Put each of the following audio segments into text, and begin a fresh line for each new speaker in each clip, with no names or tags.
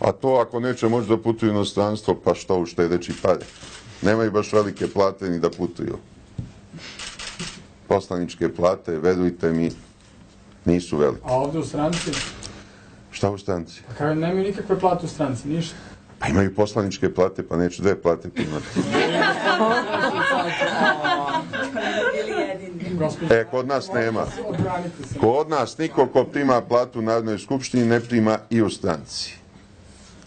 A to ako neće moći da putuju u inostranstvo, pa što uštedeći pare. Nemaju baš velike plate ni da putuju. Poslaničke plate, verujte mi, nisu velike.
A ovdje u stranci?
Šta u stranci?
Pa kao nemaju nikakve plate u stranci, ništa.
Pa imaju poslaničke plate, pa neću 2 plate primati. Kod nas nema. Kod nas niko ko prima platu u Narodnoj skupštini ne prima i u stranci.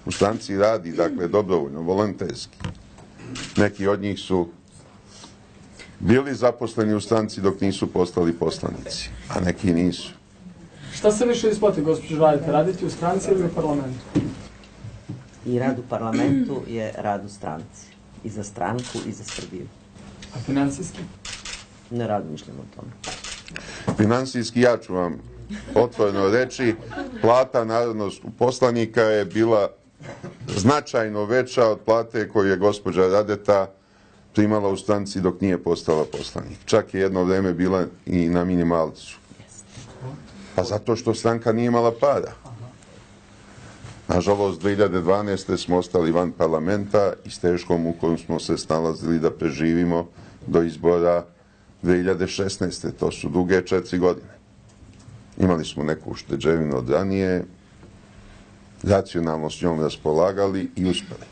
U stranci radi, dakle, dobrovoljno, volonterski. Neki od njih su bili zaposleni u stranci dok nisu postali poslanici, a neki nisu.
Šta se više isplati, gospođo, radite? Raditi u stranci ili u parlamentu?
I rad u parlamentu je rad u stranci. I za stranku, i za Srbiju.
A financijski?
Ne razmišljam o tome.
Finansijski, ja ću vam otvoreno reći, plata narodnog poslanika je bila značajno veća od plate koju je gospođa Radeta primala u stranci dok nije postala poslanik. Čak je jedno vreme bila i na minimalcu. Pa zato što stranka nije imala para. Nažalost, 2012. smo ostali van parlamenta i s teškom mukom smo se snalazili da preživimo do izbora 2016. To su duge 4 godine. Imali smo neku ušteđevinu od ranije, racionalno s njom raspolagali i uspeli.